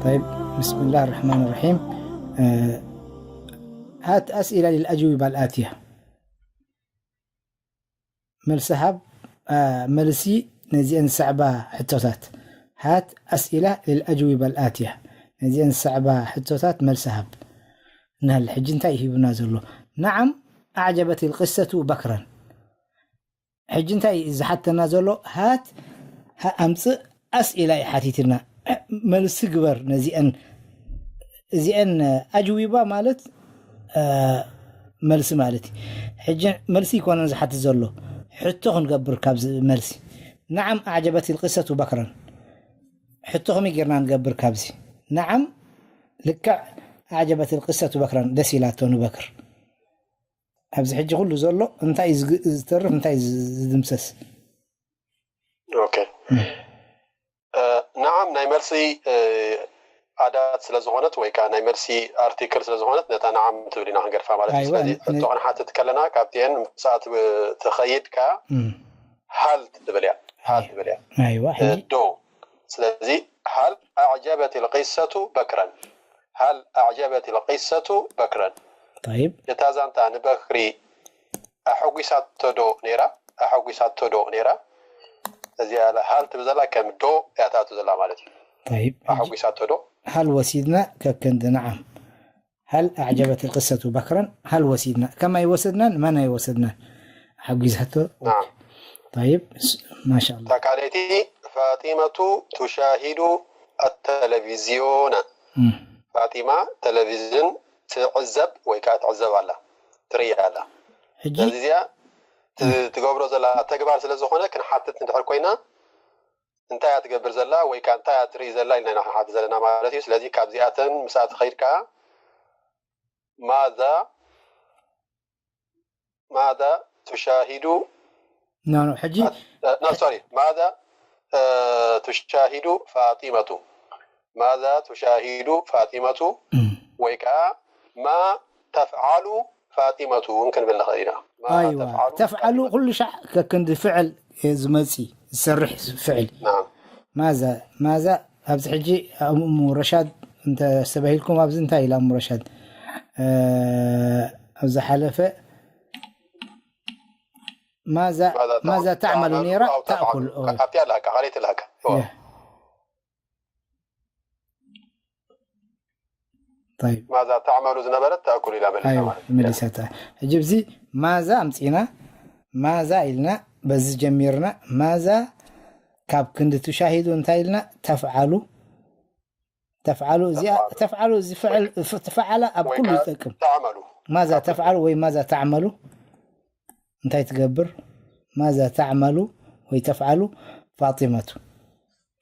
طيب، بسم الله الرحمن الرحيم. آه، هات أسئلة للأجوبة الآتية. መልሲ ሃብ፣ አ፣ መልሲ ነዚአን ዝሰዕባ ሕቶታት። هات أسئلة للأجوبة الآتية. ነዚአን ዝሰዕባ ሕቶታት መልሲ ሃብ። ንህል ሕጂ እንታይ ሂቡና ዘሎ? نعم، أعجبت القصة بكرا. ሕጂ እንታይ እዩ ዝሓተና ዘሎ? هات، ሃ-፣ ኣምፅእ ኣስኢላ እዩ ሓቲትና። መልሲ ግበር ነዚአን። እዚአን ኣጅዊባ ማለት፣ አ፣ መልሲ ማለት እዩ። ሕጂ መልሲ ይኮነን ዝሓትት ዘሎ፣ ሕቶ ክንገብር ካብዚ መልሲ። نعم، أعجبت القصة بكرا. ሕቶ ከመይ ጌርና ንገብር ካብዚ؟ نعم، ልክዕ، أعجبت القصة بكرا، ደስ ኢላቶ ንበክር። ኣብዚ ሕጂ ኩሉ ዘሎ እንታይ እዩ ዝግ-፣ ዝተርፍ፣ እንታይ እዩ ዝ-፣ ዝድምሰስ? ኦኬ። እ፣ ነዓም፣ ናይ መልሲ፣ እ፣ ኣዳት ስለ ዝኾነት ወይ ከዓ ናይ መልሲ ኣርቲክል ስለ ዝኾነት ነታ ነዓም ትብል ኢና ክንገድፋ ማለት እዩ። ኣይዋ፣ ስለዚ ን-፣ ሕቶ ክንሓትት ከለና ካብቲአን ምስኣ ትብ-፣ ትኸይድ ከኣ እም። ሃል ትብል እያ። ሃል ትብል እያ። ኣይዋ፣ እ፣ ሕጂ ዶ። ስለዚ هل أعجبت القصة بكرا؟ هل أعجبت القصة بكرا؟ طيب. እታ ዛንታ ንበክሪ ኣሐጒሳቶ ዶ ነይራ? ኣሐጒሳቶ ዶ ነይራ? እዚኣ ሃል ትብል ዘላ ከም ዶ እያ ትኣቱ ዘላ ማለት እዩ። طيب. ሕጂ ኣሐጒሳቶ ዶ? هل وسيدنا ككند، نعم. هل أعجبت القصة بكرا؟ هل وسيدنا؟ كم أي وسدنا؟ من أي وسدنا؟ أحب جزهته؟ نعم. طيب، س-، ما شاء الله. እታ ካልኣይቲ ፋጢመቱ ቱሻሂዱ ኣተለቪዝዮን። እም። ፋጢማ ቴሌቪዝን ትዕዘብ ወይ ከዓ ትዕዘብ ኣላ፣ ትርኢ ኣላ። ሕጂ ስለዚ እዚኣ ት-፣ ትገብሮ ዘላ ተግባር ስለ ዝኾነ ክንሓትት እንድሕር ኮይና እንታይ እያ ትገብር ዘላ ወይ ከዓ እንታይ እያ ትርኢ ዘላ ኢልና ኢና ክንሓትት ዘለና ማለት እዩ። ስለዚ ካብዚኣተን ምስኣ ትኸይድ ከዓ ማዛ ማዛ ቱሻሂዱ ኖ፣ ኖ፣ ሕጂ እ፣ ኖ፣ ሶሪ፣ ማዛ እ፣ ቱሻሂዱ ፋጢመቱ። ማዛ ቱሻሂዱ ፋጢመቱ እም። ወይ ከዓ ማ ተፍዓሉ ፋጢመቱ እውን ክንብል ንኽእል ኢና። ማ ኣይዋ፣ ተፍዓሉ ተፍዓሉ ፋጢመቱ። ኩሉ ሻዕ ከክንዲ ፍዕል እዩ ዝመፂ፣ ዝሰርሕ ፍዕል። ናም። ማዛ፣ ማዛ ኣብዚ ሕጂ እሙ ረሻድ እንተ ኣስተባሂልኩም ኣብዚ እንታይ ኢላ እሙ ረሻድ? እ፣ ኣብ ዝሓለፈ ማዛ፣ ማዛ ማዛ ተዕ-፣ ተዕመሉ ተዕመሉ ነይራ ኣው ተፍዓሉ። ተኣኩል። ኦ። ኣብቲ ኣለካ፣ ካልኣይቲ ኣለካ። ኦ። ያ። طيب. ማዛ ተዕመሉ ዝነበረት ተኣኩል ኢላ መሊሳ ኣይዋ፣ ማለት እዩ። መሊሳታ። ሕጂ ኣብዚ ማዛ ኣምፂና፣ ማዛ ኢልና፣ በዚ ጀሚርና፣ ማዛ ካብ ክንዲ ትሻሂዱ እንታይ ኢልና? ተፍዓሉ። ተፍዓሉ፣ እዚኣ፣ ተፍዓሉ። ተፍዓሉ፣ እዚ ፍዕል፣ ፍ-፣ ተፍዓላ ኣብ ወይ ኩሉ ከዓ ይጠቅም። ተዕመሉ። ማዛ ተፍዓሉ ወይ ማዛ ተዕመሉ እንታይ ትገብር? ማዛ ተዕመሉ ወይ ተፍዓሉ ፋጢመቱ።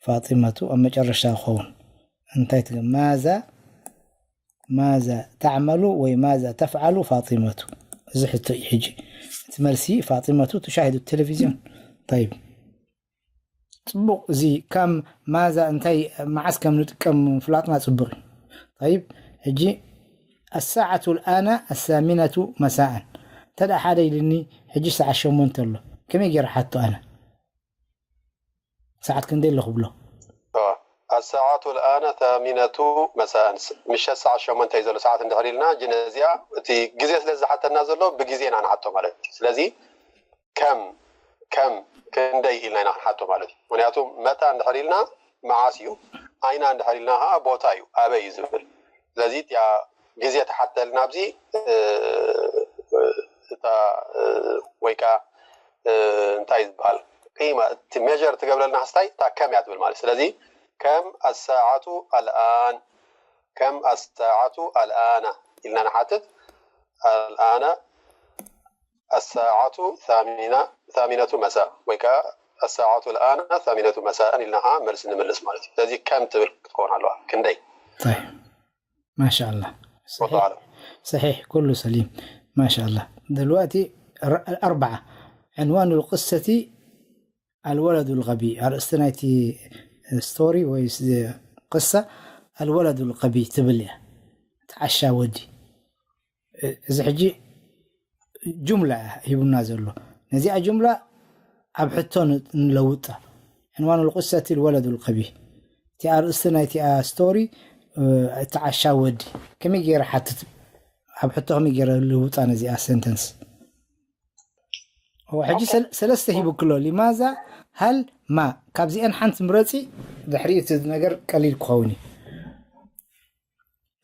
ፋጢመቱ ኣብ መጨረሻ ክኸውን። እንታይ ትገብር? ማዛ፣ ማዛ ተዕመሉ ወይ ማዛ ተፍዓሉ ፋጢመቱ። እዚ ሕቶ እዩ ሕጂ። እቲ መልሲ ፋጢመቱ ትሻሂዱ ቴሌቪዝዮን። طيب. ጽቡቕ፣ እዚ ከም ማዛ እንታይ መዓስ ከም ንጥቀም ምፍላጥና ጽቡቕ እዩ። طيب፣ ሕጂ الساعة الآن الثامنة مساء። እንተ ደኣ ሓደ ኢልኒ፣ ሕጂ ሰዓት ሸሞንተ ኣሎ። ከመይ ገይረ ሓቶ ኣነ? ሰዓት ክንደይ ኣሎ ክብሎ? اه، الساعة الآن ثامنة مساء። ምሸት ሰዓት ሸሞንተ እዩ ዘሎ ሰዓት እንድሕር ኢልና፣ ሕጂ ነዚኣ እቲ ግዜ ስለ ዝሓተና ዘሎ ብግዜ ኢና ንሓቶ ማለት እዩ። ስለዚ ከም፣ ከም ክንደይ ኢልና ኢና ክንሓቶ ማለት እዩ። ምክንያቱ መታ እንድሕር ኢልና መዓስ እዩ፣ ኣይና እንድሕር ኢልና ከዓ ቦታ እዩ፣ ኣበይ እዩ ዝብል። ስለዚ እቲኣ ግዜ ተሓተልና ኣብዚ፣ እ፣ እታ፣ እ፣ ወይ ከዓ፣ እ፣ እንታይ ዝበሃል ቂማ፣ እቲ ሜጀር ትገብረልና ክስታይ እታ ከም እያ ትብል ማለት። ስለዚ ከም ኣሳዓቱ ኣልኣን፣ ከም ኣሳዓቱ ኣልኣና ኢልና ንሓትት። ኣልኣና ኣሳዓቱ ثامنة، ثامنة مساء ወይ ከዓ ኣሳዓቱ ኣልኣና ثامنة مساء ኢልና ከዓ መልሲ ንምልስ ማለት እዩ። ስለዚ ከም ትብል ክትከውን ኣለዋ። ክንደይ? طيب. ما شاء الله. والله صحيح. أعلم. صحيح، كله سليم. ما شاء الله. دلوقتي ر-، أربعة. عنوان القصة الولد الغبي. ኣርእስቲ ናይቲ ስቶሪ ወይ ስ-፣ ቅሳ ኣልወለዱ ልቀቢ ትብል እያ። ተዓሻ ወዲ። እ-፣ እዚ ሕጂ ጁምላ ሂቡና ዘሎ። ነዚኣ ጁምላ ኣብ ሕቶ ን-፣ ንለውጣ። ዕንዋኑ ልቁሰቲ ልወለዱ ልቀቢ። እቲ ኣርእስቲ ናይቲኣ ስቶሪ እቲ ዓሻ ወዲ ከመይ ገይረ ሓትት ኣብ ሕቶ ከመይ ገይረ ልውጣ ነዚኣ ሰንተንስ ሕጂ ሰለስተ ሂቡክሎ ሊማዛ ሃል ማ ካብዚአን ሓንቲ ምረፂ ድሕሪ እቲ ነገር ቀሊል ክኸውን እዩ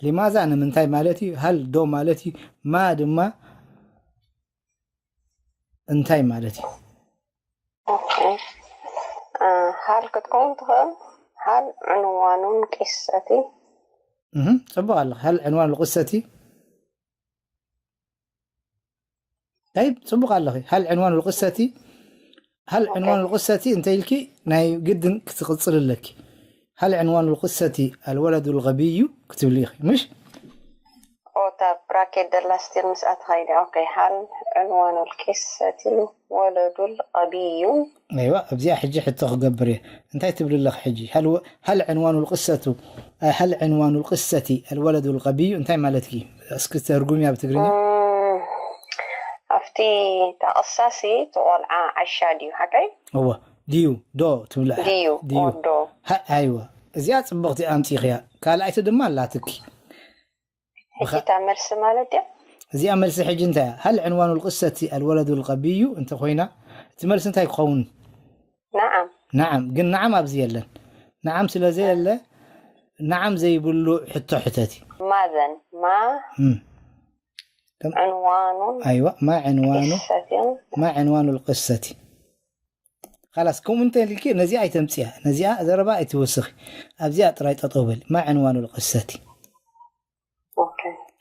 ሊማዛ ንምንታይ ማለት እዩ ሃል ዶ ማለት እዩ ማ ድማ እንታይ ማለት እዩ ሃል ክትከውን ትኽእል ሃል ዕንዋኑን ቂሰቲ ጽቡቕ ኣለኺ ሃል ዕንዋን ልቁሰቲ ይ ጽቡቕ ኣለኺ ሃል ዕንዋን ልቁሰቲ ሃል ዕንዋን ልቁሰቲ እንተ ኢልኪ ናይ ግድን ክትቕጽል ኣለኪ ሃል ዕንዋን ልቁሰቲ ኣልወለዱ ልغብይ እዩ ክትብሊ ኢኺ ምሽ ኦታ ብራኬት ደላ ስቲል ምስ ኣትኸይዲ ኦኬ ሃል ዕንዋኑ ልቂሰቲ ወለዱ ልቀብይ እዩ ኣይዋ ኣብዚኣ ሕጂ ሕቶ ክገብር እየ እንታይ ትብሊ ኣለኺ ሕጂ ሃል ዕንዋኑ ልቅሰቱ ሃል ዕንዋኑ ልቅሰቲ ኣልወለዱ ልቀብይ እዩ እንታይ ማለት እዩ እስኪ ተርጉምያ ብትግርኛ ኣብቲ ተቐሳሲ ትቆልዓ ዓሻ ድዩ ሓቀይ እወ ድዩ ዶ ትብላ ድዩ ዶ ኣይወ እዚኣ ፅቡቕቲ ኣምፂኽያ ካልኣይቲ ድማ ኣላትኪ ሕጂታ መልሲ ማለት ድያ እዚኣ መልሲ ሕጂ እንታይ እያ ሃል ዕንዋኑ ልቅሰቲ ኣልወለዱ ልቀቢ እዩ እንተኮይና እቲ መልሲ እንታይ ክኸውን ነዓም ነዓም ግን ነዓም ኣብዚ የለን ነዓም ስለ ዘየለ ነዓም ዘይብሉ ሕቶ ሕተቲ ማዘን ማ ዕንዋኑን ኣይዋ ማ ዕንዋኑ ሰትን ማ ዕንዋኑ ልቅሰቲ ካላስ ከምኡ እንተ ኢልኪ ነዚኣ ኣይተምፅያ ነዚኣ ዘረባ ኣይትወስኺ ኣብዚኣ ጥራይ ጠጠው በሊ ማ ዕንዋኑ ልቅሰቲ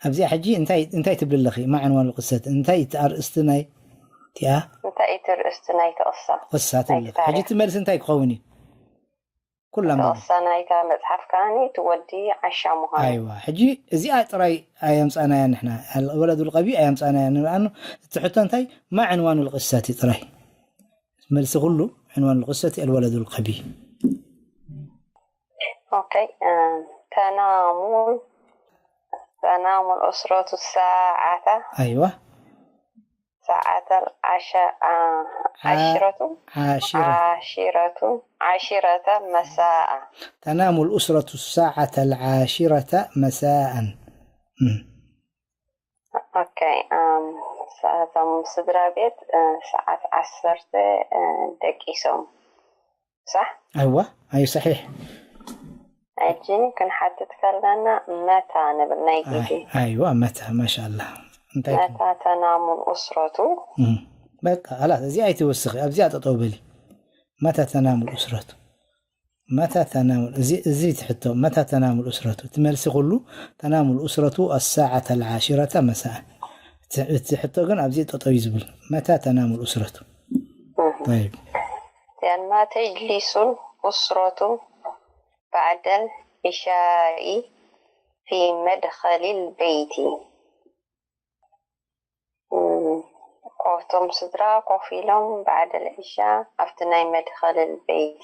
ኣብዚኣ ሕጂ እንታይ ትብል ኣለኺ ማ ዕንዋኑ ልቅሰቲ እንታይ እቲ ኣርእስቲ ናይ ቲኣ እንታይ እቲ ርእስቲ ናይ ተቕሳ ቅሳ ትብል ሕጂ እቲ መልሲ እንታይ ክኸውን እዩ ኩላ ተቕሳ ናይታ መፅሓፍ ከዓኒ ትወዲ ዓሻ ምዃኑ ኣይዋ ሕጂ እዚኣ ጥራይ ኣየምፃናያ ንሕና ወለዱ ልቀቢ ኣየምፃናያ ንርኣኑ እቲ ሕቶ እንታይ ማ ዕንዋኑ ልቅሰቲ ጥራይ መልሲ ኩሉ ዕንዋኑ ልቅሰቲ ኣልወለዱ ልቀቢ ኦኬ ተናሙ ተናሙ ልኡስረቱ ሰዓታ ኣይዋ ሰዓተ ዓሽረቱ ዓሽረ ዓሽረቱ ዓሽረተ መሳኣ تنام الأسرة الساعة العاشرة مساء ኦኬ እቶም ስድራ ቤት ሰዓት ዓሰርተ ደቂሶም ሳሕ ኣይዋ ኣዩ ሰሒሕ ሕጂ ክንሓትት ከለና መታ ንብል ናይ ግዜ ኣይዋ መታ ማሻላ እንታይ መታ ተናሙ ልኡስረቱ በቃ ላስ እዚ ኣይትወስኺ ኣብዚኣ ጠጠው በሊ መታ ተናሙ ልኡስረቱ መታ ተናሙ እዚ ትሕቶ መታ ተናሙ ልኡስረቱ እቲ መልሲ ኩሉ ተናሙ ልኡስረቱ ኣሳዓተ ልዓሽረተ መሳእ እቲ ሕቶ ግን ኣብዚ ጠጠው እዩ ዝብል መታ ተናሙ ልኡስረቱ طيب لأن ما تجلس الأسرة بعد العشاء في مدخل البيت እቶም ስድራ ኮፍ ኢሎም بعد العشاء ኣብቲ ናይ መድኸል ቤይቲ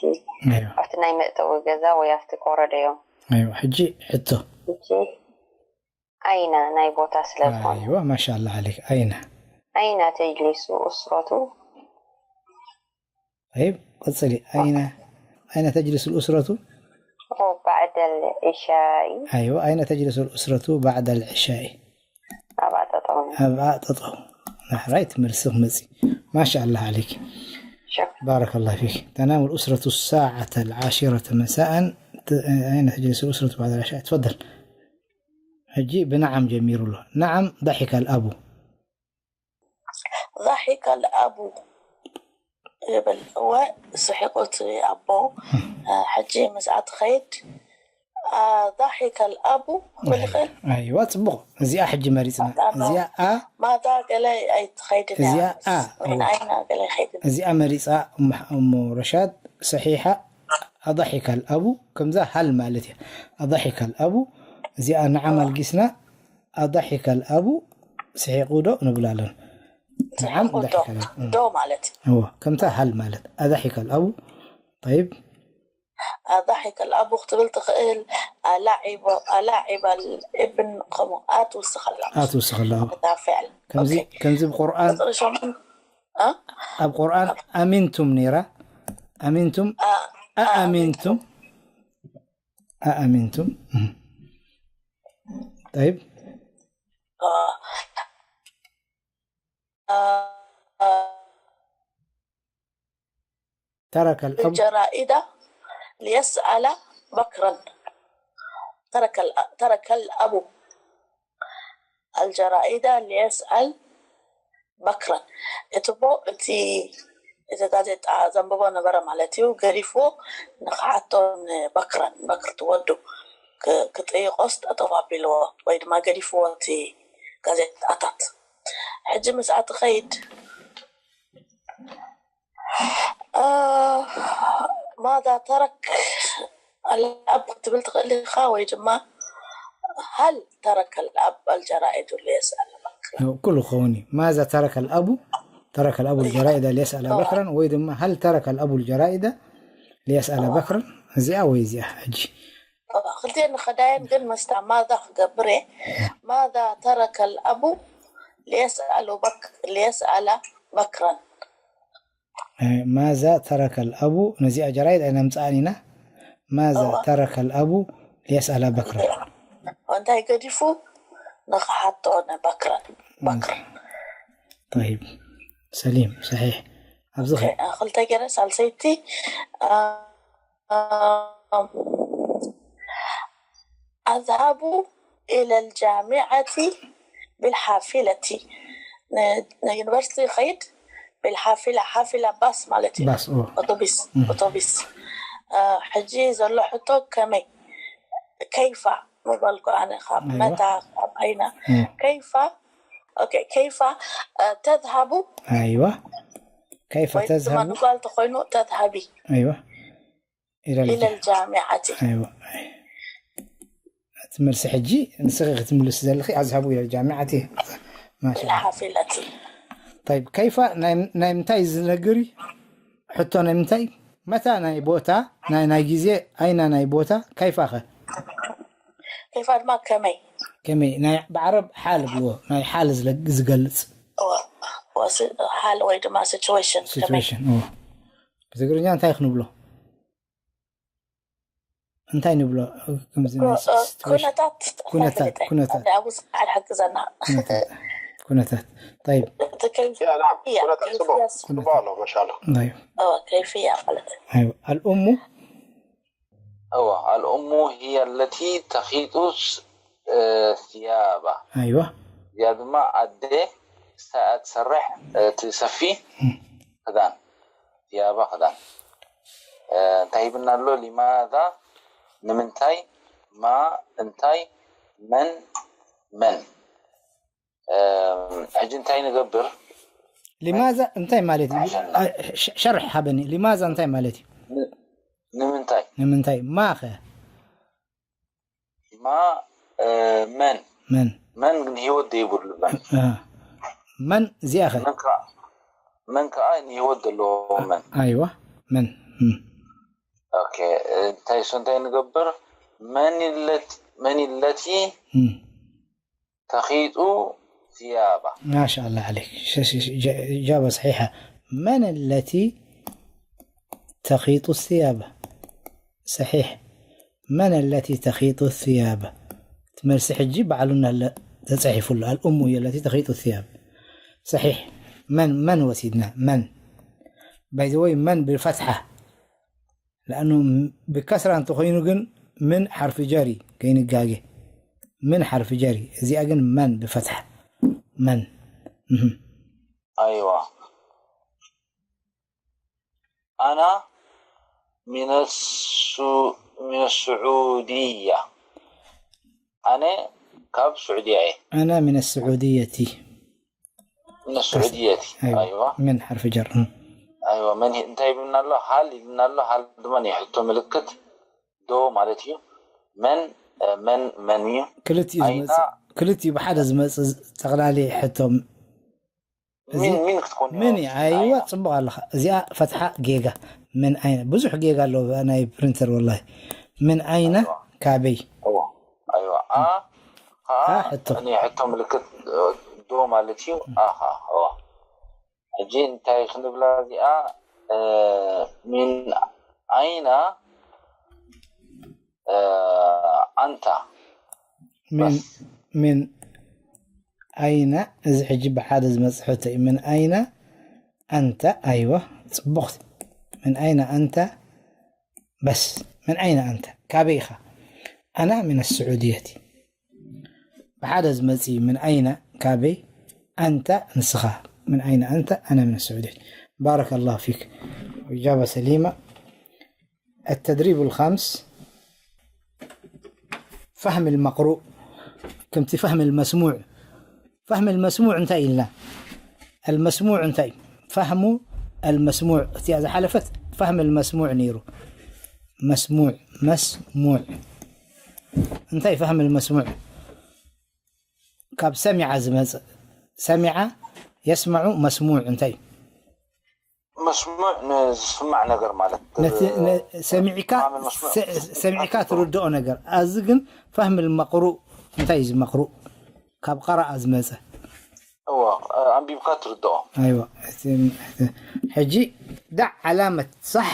ኣብቲ ናይ መእተዊ ገዛ ወይ ኣብቲ ኮረደዮም ሕጂ ሕቶ ሕጂ ኣይና ናይ ቦታ ስለ ዝኾነ ማሻላ ዓለይክ ኣይና ኣይና ተጅሊሱ ኡስረቱ طيب قصلي أين أين تجلس الأسرة؟ بعد العشاء أيوة أين تجلس الأسرة بعد العشاء؟ أبا تطعم أبا تطعم رايت مرسخ مزي ما شاء الله عليك شكرا بارك الله فيك تنام الأسرة الساعة العاشرة مساء أين تجلس الأسرة بعد العشاء؟ تفضل هجي بنعم جميل الله نعم ضحك الأب ضحك الأب ይብል እወ ስሒቑ እቲ ኣቦ ሕጂ ምስኣ ትኸይድ ضحك الأب ክብል ይኽእል ኣይዋ ፅቡቕ እዚኣ ሕጂ መሪፅና እዚኣ ኣ ማታ ገለ ኣይትኸይድን እዚኣ ኣ ኣይና ገለ ይኸይድን እዚኣ መሪፃ እሞ ረሻድ ሰሒሓ ኣضحك الأب ከምዛ ሃል ማለት እያ ኣضحك الأب እዚኣ ንዓም ኣልጊስና ኣضحك الأب ስሒቑ ዶ ንብል ኣለና نعم ضحك الأب ዶ ማለት እዎ ከምታ ሃል ማለት ኣضحك الأب طيب ضحك الأب ክትብል ትኽእል ኣላዒበ ኣላዒበ الابن ከምኡ ኣትውስኸላ ኣትውስኸላ እታ ፍዕል ከምዚ ከምዚ ብቁርኣን ቁፅሪ ሸሞንተ ኣብ ቁርኣን ኣሚንቱም ነይራ ኣሚንቱም ኣኣሚንቱም ኣኣሚንቱም طيب. آه، آه، آه، ترك الأب الجرائد ليسأل بكرا. ترك ال- ترك الأب الجرائد ليسأل بكرا. እቲ ቦ እቲ እቲ ጋዜጣ ዘንብቦ ነበረ ማለት እዩ። ገዲፍዎ ንክሓቶ ንበክረን፣ በክር ትወዱ ክ- ክጥይቆስ ጠጠው ኣቢልዎ ወይ ድማ ገዲፍዎ እቲ ጋዜጣታት። ሕጂ ምስኣ ትኸይድ። ማዛ ተረክ ኣልኣብ ክትብል ትኽእል ኢኻ ወይ ድማ ሃል ተረከ ኣልኣብ ኣልጀራኢዱ ሊየስኣል። ኩሉ ክኸውን እዩ። ማዛ ተረከ ኣልኣቡ ተረከ ኣልኣቡ ልጀራኢዳ ሊየስኣላ በክረን ወይ ድማ ሃል ተረከ ኣልኣቡ ልጀራኢዳ ሊየስኣላ በክረን። እዚኣ ወይ እዚኣ ሕጂ ክልቲኤን ንኸዳየን ግን መስታ ማዛ ክገብር እየ። ማዛ ተረከ ኣልኣቡ ሊየስኣሉ በክ- ሊየስኣላ በክረን። ማዛ ተረከ ኣልኣቡ ነዚኣ ጀራይድ ኣይነምፅኣን ኢና። ማዛ ተረከ ኣልኣቡ ሊየስኣላ በክረን። እንታይ ገዲፉ ንኽሓቶ ንበክረን በክረን። طيب ሰሊም ሰሒሕ ኣብዚ ኸ ክልተ ገይረ ሳልሰይቲ ኣዝሃቡ ኢለ ልጃሚዐቲ ብልሓፊለቲ ንዩኒቨርሲቲ ኸይድ ብልሓፊላ ሓፊላ ባስ ማለት እዩ። ባስ ኦ ኦቶቢስ ኦቶቢስ ሕጂ ዘሎ ሕቶ ከመይ ከይፋ ምባልኩ ኣነ ካብ ኣይዋ። መታ ካብ ኣይና እም። ከይፋ ኦኬ ከይፋ ተዝሃቡ ኣይዋ ከይፈ ወይ ድማ ተዝሃቡ ንጓል ተኮይኑ ተዝሃቢ ኣይዋ ኢለ ኢለ ልጃሚዓቲ ኣይዋ እቲ መልሲ ሕጂ ንስኺ ክትምልስ ዘለኺ ኣዝሃቡ ኢለ ጃሚዓቲ ማሻ ኢልሓፊለቲ طيب ከይፋ ናይ ናይ ምንታይ ዝነግር እዩ? ሕቶ ናይ ምንታይ መታ ናይ ቦታ ናይ ናይ ግዜ ኣይና ናይ ቦታ ከይፋኸ ከይፋ ድማ ከመይ ከመይ ናይ ብዓረብ ሓል ብልዎ ናይ ሓል ዝለ- ዝገልጽ ወ- ወስ- ሓል ወይ ድማ ሲቹዌሽን ከመይ situation ኦ ብትግርኛ እንታይ ክንብሎ እንታይ ንብሎ ከምዚ ናይ ሲ- situation ኩነታት ኩነታት ኩነታት ኣብ ውስጥ ሓድ ሓግዘና ኩነታት ኩነታት طيب እቲ ከይፍ يا نعم يا كنا تحسبوا كيفية. تحسبوا له ما شاء الله طيب ከይፍያ ማለት أيوة الأم እዋ ኣልኡሙ هي التي تخيط ثيابه أيوة እዚኣ ድማ ኣደ እሳ እያ ትሰርሕ ትሰፊ ክዳን ثيابه ክዳን እንታይ ሂብና ኣሎ لماذا ንምንታይ ما እንታይ من من ሕጂ እንታይ ንገብር لماذا እንታይ ማለት እዩ ሸርሕ ሃበኒ لماذا እንታይ ማለት እዩ ንምንታይ ንምንታይ ما ኸ ما من من من ግን ህይወት ዘይብሉ من من እዚኣ ኸ من ከዓ من ከዓ ንህይወት ዘለዎ من أيوة من ኦኬ እንታይ እሱ እንታይ ንገብር من التي من التي تخيط ثيابه ما شاء الله عليك إجابة صحيحة من التي تخيط الثياب صحيح من التي تخيط الثياب تملس حجي بعلنا تسعيف الأم هي التي تخيط الثياب صحيح من من وسيدنا من باي ذا من بالفتحة لأنه ብከስራ እንተኾይኑ ግን من حرف جر እዩ ከይንጋገ من حرف جر እዩ እዚኣ ግን من ብፈትሓ من أيوة أنا من السو من السعودية ኣነ ካብ ስዑድያ እየ أنا من السعودية من السعودية أيوة. أيوة من حرف جر أيوة من እንታይ ይብልና ኣሎ ሃል ይብልና ኣሎ ሃል ድማ ናይ ሕቶ ምልክት ዶ ማለት እዩ من من من እዩ ክልቲኡ ኣይና ዝመፅእ ክልቲኡ ብሓደ ዝመፅእ ጠቕላሊ ሕቶ من من ክትኮን من እዩ ኣይዋ ፅቡቕ ኣለኻ እዚኣ ፈትሓ ጌጋ من ኣይነ ብዙሕ ጌጋ ኣለዎ ናይ ፕሪንተር ወላሂ من ኣይነ ካበይ أيوة أ ኣ ها ሕቶ ናይ ሕቶ ምልክት ዶ ማለት እዩ ኣኻ ሕጂ እንታይ ክንብላ እዚኣ من أين أنت من ምን ኣይነ፣ እዚ ሕጂ ብሓደ ዝመጽእ ሕቶ እዩ። ምን ኣይነ ኣንተ? ኣይወ፣ ጽቡቕቲ። ምን ኣይነ ኣንተ? በስ፣ ምን ኣይነ ኣንተ? ካበይ ኢኻ? ኣና ምን ኣስዑድየቲ። ብሓደ ዝመጽእ እዩ። ምን ኣይነ፣ ካበይ፣ ኣንተ፣ ንስኻ። ምን ኣይነ ኣንተ? ኣና ምን ኣስዑድየቲ። ባረከ ላሁ ፊክ። ኢጃባ ሰሊማ። التدريب الخامس، فهم المقروء። ከምቲ فهم المسموع، فهم المسموع እንታይ ኢልና? المسموع እንታይ? فهم المسموع እቲኣ ዝሓለፈት فهم المسموع ነይሩ። መስሙዕ፣ መስሙዕ እንታይ فهم المسموع? ካብ ሰሚዓ ዝመጽእ፣ ሰሚዓ የስመዑ፣ መስሙዕ እንታይ? መስሙዕ ንዝስማዕ ነገር ማለት ነቲ ነ- ሰሚዕካ ማመን መስሙዕ ሰ- ሰሚዕካ ትርድኦ ነገር። ኣዚ ግን فهم المقروء እንታይ እዩ እዚ መቅሩእ? ካብ ቀረኣ ዝመጸ። እዎ ኣንቢብካ ትርድኦ ኣይዋ፣ እቲ ሕጂ ዳዕ ዓላመት ሳሕ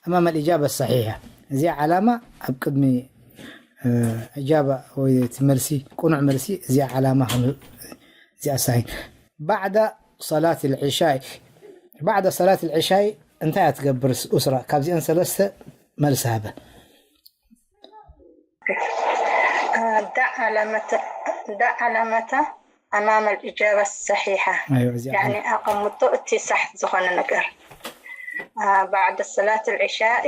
ኣማም ኣልእጃባ ሰሒሓ። እዚኣ ዓላማ ኣብ ቅድሚ እጃባ ወይ እቲ መልሲ ቅኑዕ መልሲ እዚኣ ዓላማ እዚኣ ሳይ ባዕዳ ሰላት ልዕሻይ። ባዕዳ ሰላት ልዕሻይ እንታይ እያ ትገብር ኡስራ? ካብዚኣን ሰለስተ መልሲ ሃበ። دع علامة دع علامة أمام الإجابة الصحيحة. ኣይዋ፣ እዚኣ يعني أقمطو እቲ صح ዝኾነ ነገር. بعد صلاة العشاء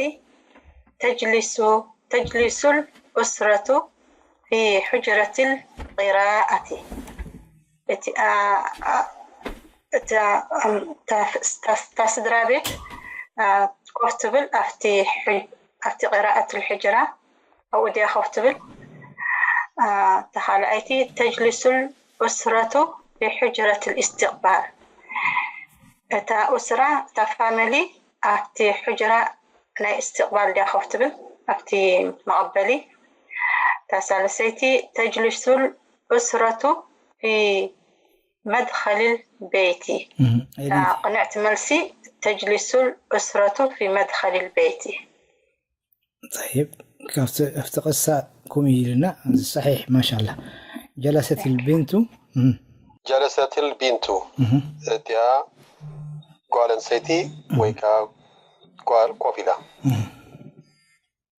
تجلس تجلس الأسرة في حجرة القراءة. እቲ ኣ- ኣ- እታ እም፣ እታ እታ- እታ ስድራ ቤት ኣ፣ ኮፍ ትብል ኣብቲ ሕ- ኣብቲ ቅራኣት ልሕጅራ ኣብኡ ድያ ኮፍ ትብል። ኣ፣ እታ ካልኣይቲ ተጅሊሱል ኡስረቱ ብሕጅረት ልእስትቅባል። እታ ኡስራ እታ ፋሚሊ ኣብቲ ሕጅራ ናይ እስትቅባል ድያ ኮፍ ትብል ኣብቲ መቐበሊ። እታ ሳልሰይቲ ተጅሊሱል ኡስረቱ ፊ መድኸሊል ቤይቲ። እም፣ ኤሊ። ቅንዕቲ መልሲ ተጅሊሱል ኡስረቱ ፊ መድኸሊል ቤይቲ። طيب، ካብቲ ኣብቲ ቅሳ ከምኡ ኢልና ሰሒሕ ማሻላ። ጀለሰት ልቢንቱ እም፣ ጀለሰትል ቢንቱ እም፣ እቲኣ ጓል ኣንስተይቲ ወይ ከዓ ጓል ኮፍ ኢላ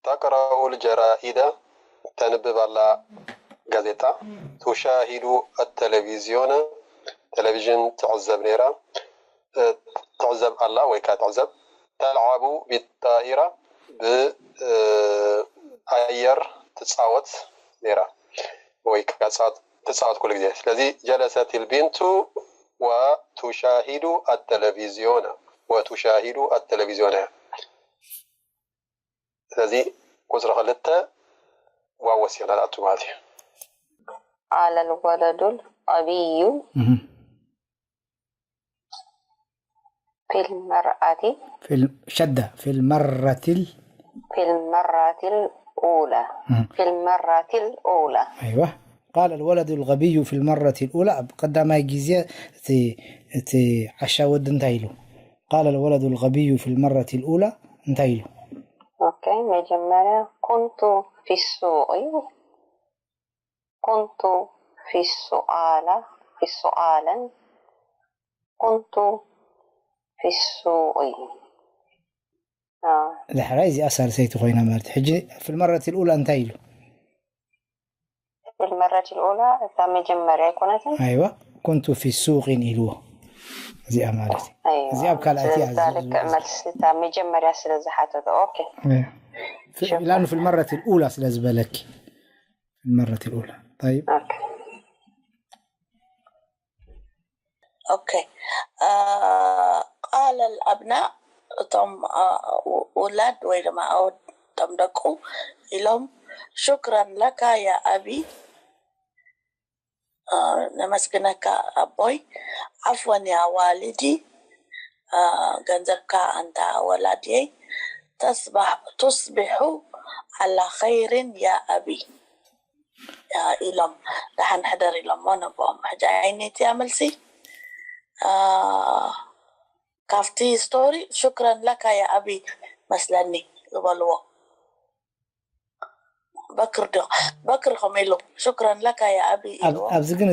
ተቅረኡ ልጀራኢደ ተንብብ ኣላ ጋዜጣ ቱሻሂዱ ኣተለቪዝዮነ ቴሌቪዥን ትዕዘብ ነይራ ትዕዘብ ኣላ ወይ ከዓ ትዕዘብ ተልዓቡ ቢጣኢራ ብኣየር ትፃወት ነይራ ወይ ከዓ ትፃወት ኩሉ ግዜ ስለዚ ጀለሰት ልቢንቱ ወቱሻሂዱ ኣተለቪዝዮነ ወቱሻሂዱ ኣተለቪዝዮነ ስለዚ ቁፅሪ ክልተ ዋው ወሲኽና ንኣቱ ማለት እዩ قال الولد الغبي في المرأة في ال- شدة في المرة ال- في المرة الأولى في المرة الأولى أيوة. قال الولد الغبي في المرة الأولى، ኣብ ቀዳማይ ግዜ እቲ እቲ ዓሻ ወዲ እንታይ ኢሉ? قال الولد الغبي في المرة الأولى እንታይ ኢሉ? أوكي መጀመርያ كنت في السوق كنت في السؤال في سؤالا كنت في السوق آه. ዳሕራይ እዚኣ ሳልሰይቲ ኮይና ማለት ሕጂ في المرة الأولى እንታይ ኢሉ? في المرة الأولى እታ መጀመርያ ኣይኮነትን ኣይዋ كنت في السوق ኢልዎ እዚኣ ማለት እዩ أيوة. እዚኣ ኣብ ካልኣይቲ እያ ስለዛ ልክዕ መልሲ እታ መጀመርያ ስለ ዝሓተተ ኦኬ في- لأنه في المرة الأولى ስለ ዝበለኪ في المرة الأولى طيب ኦኬ Okay. آه، قال الأبناء እቶም ውላድ ወይ ድማ ኣወድ እቶም ደቁ ኢሎም شكرا لك يا أبي ነመስግነካ ኣቦይ عفوا يا والدي ገንዘብካ ኣንታ ወላድየይ تصبح تصبح على خير يا أبي ኢሎም ደሓን ሕደር ኢሎሞ ነቦኦም ሕጂ ኣይነትያ መልሲ ካብቲ ስቶሪ شكرا لك يا أبي መስለኒ ዝበልዎ በክር ዶ በክር ከምኡ ኢሉ ሽክረን ለካ ያ ኣቢ ኢልዎ። ኣብዚ ግን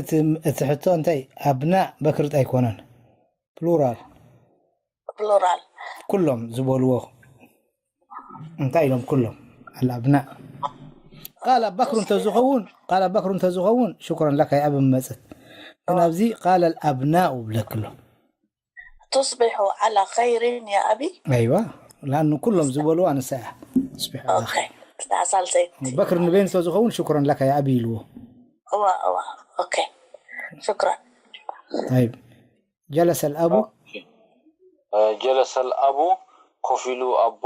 እቲ ሕቶ እንታይ ኣብናእ በክርጥ ኣይኮነን፣ ፕሉራል። ፕሉራል ኩሎም ዝበልዎ እንታይ ኢሎም ኩሎም ኣልኣብናእ ቃል ኣባክሩ እንተዝኸውን ቃል ኣባክሩ እንተዝኸውን ሽኩረን ለካ ይኣብ መፅት ግን ኣብዚ ቃል ኣልኣብናኡ ብለክሎ تصبحوا على خير يا أبي ኣይዋ ላኑ ኩሎም ዝበልዋ ንሳ እያ تصبحوا على خير ሳልሰይቲ በክር ንበይን እንተዝኸውን ሽኩረን ለካ ይኣብ ኢልዎ እዋ እዋ ኦኬ ሽኩረን طيب جلس الأب جلس الأب ኮፍ ኢሉ ኣቦ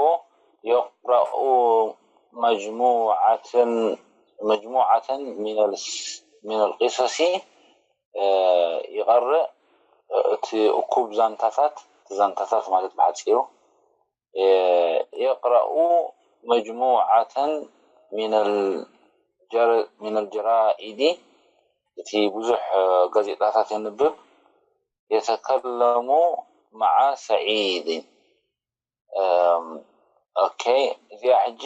يقرأ مجموعة مجموعة من من القصص ይቐርእ እቲ እኩብ ዛንታታት ዛንታታት ማለት ብሓፂሩ يقرأ مجموعة من الجر من الجرائد እቲ ብዙሕ ጋዜጣታት የንብብ يتكلم مع سعيد ኦኬ እዚኣ ሕጂ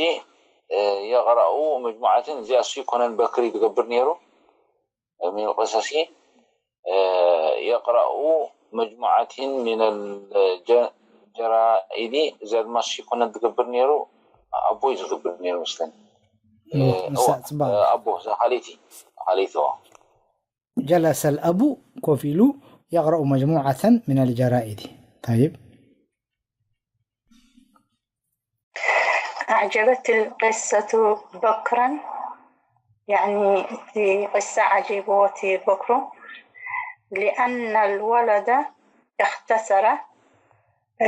يقرأ مجموعة እዚኣ እሱ ይኮነን በክሪ ዝገብር ነይሩ من القصص يقرأ مجموعة من الجرائد እዚኣ ድማ እሱ ይኮነን ዝገብር ነይሩ ኣቦይ ዝገብር ነይሩ መስለኒ ንሳ ፅባሕ ኣቦ እዛ ካልይቲ ካልይቲ جلس الأب ኮፍ ኢሉ يقرأ مجموعة من الجرائد طيب أعجبت القصة بكرا يعني እቲ قصة عجبوتي بكرو لأن الولد اختصر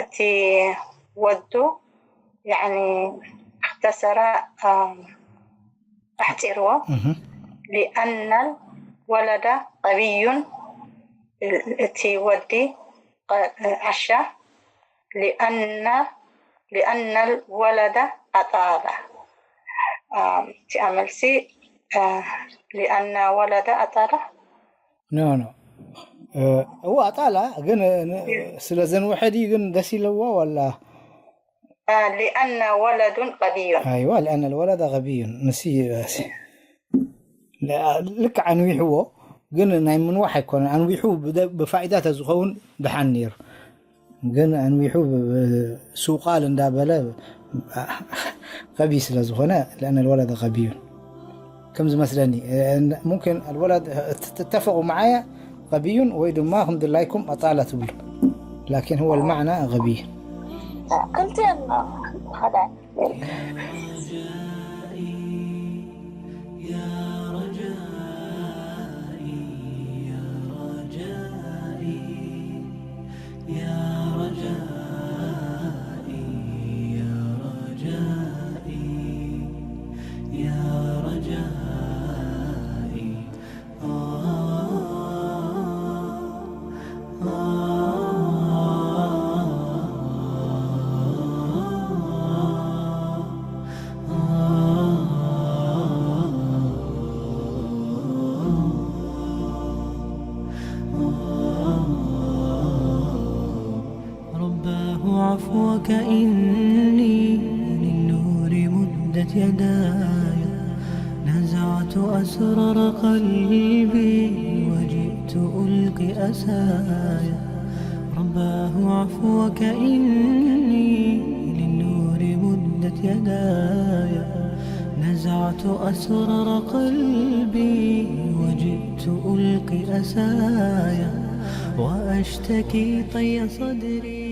እቲ ወዱ يعني اختصر ኣሕፂርዎ لأن الولد غبي እቲ ወዲ ዓሻ لأن لأن الولد أطال እቲኣ መልሲ لأن ولد أطال ኖ ኖ እዋ ኣጣላ ግን ስለ ዘንውሐ ድዩ ግን ደስ ኢለዋ ዋላ لأن ولد غبي ኣይዋ لأن الولد غبي ንስ ልክዕ ኣንዊሕዎ ግን ናይ ምንዋሕ ኣይኮነን ኣንዊሑ ብፋይዳ ተዝኸውን ድሓን ነይሩ ግን ኣንዊሑ ሱቃል እንዳበለ غبي ስለ ዝኾነ لأن الولد غبي እዩ ከም ዝመስለኒ ممكن الولد تتفقوا معايا غبي ወይ ድማ ከም ድላይኩም ኣጣላ ትብሉ لكن هو المعنى غبي ክልቲአን ሓደ رباه عفوك إني للنور مدت يداي نزعت أسرار قلبي وجئت ألقي أساي رباه عفوك إني للنور مدت يداي نزعت أسرار قلبي وجئت ألقي أساي وأشتكي طي صدري